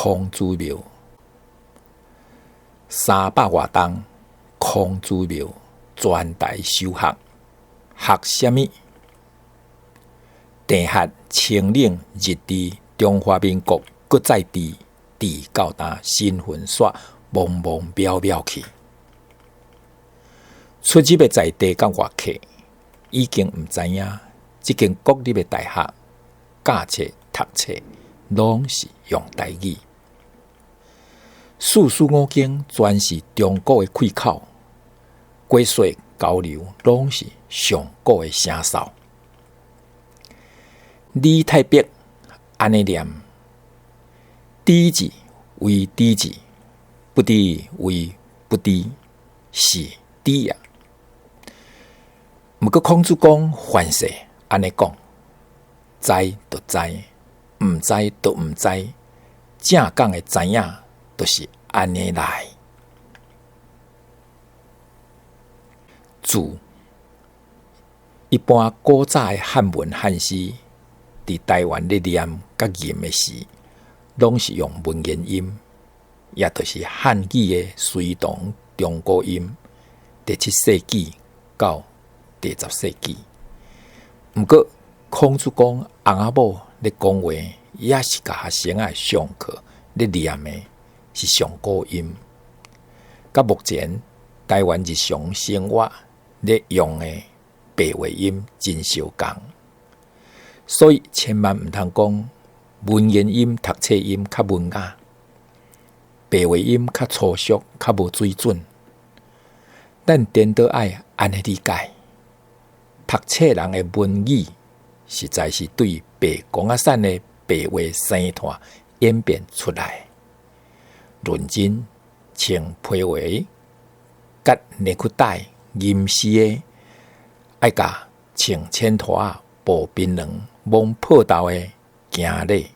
孔子廟，三百外冬，孔子廟全台修學，學啥物？地學清領日治中華民國閣再治，治到今身份煞茫茫渺渺去。出入的在地佮外客已經毋知影，這間國立的大學教冊讀冊攏是用台語。四書五經全是中國的氣口，國稅交流攏是上古的聲嗽。李太白按呢念：知之為知之，不知為不知，是知也。毋過孔子講凡事按呢講，知就知，毋知就毋知，正講的知影就是按呢來。注：一般古早的漢文漢詩，佇台灣咧念佮吟的時，攏是用文言音，也就是漢語的隨從中古音，第七世紀到第十世紀。毋過孔子公翁仔某咧講話，也是共學生仔上課咧念的是上古音，佮目前台灣日常生活咧用的白話音真相仝，所以千萬毋通講文言音讀冊音較文雅，白話音較粗俗、較無水準。咱顛倒愛按呢理解，讀冊人的文語，實在是對白公仔山的白話生態演變出來。認真穿皮鞋、結內褲帶、吟詩的，愛共穿淺拖仔、薄檳榔、摸破豆的行禮。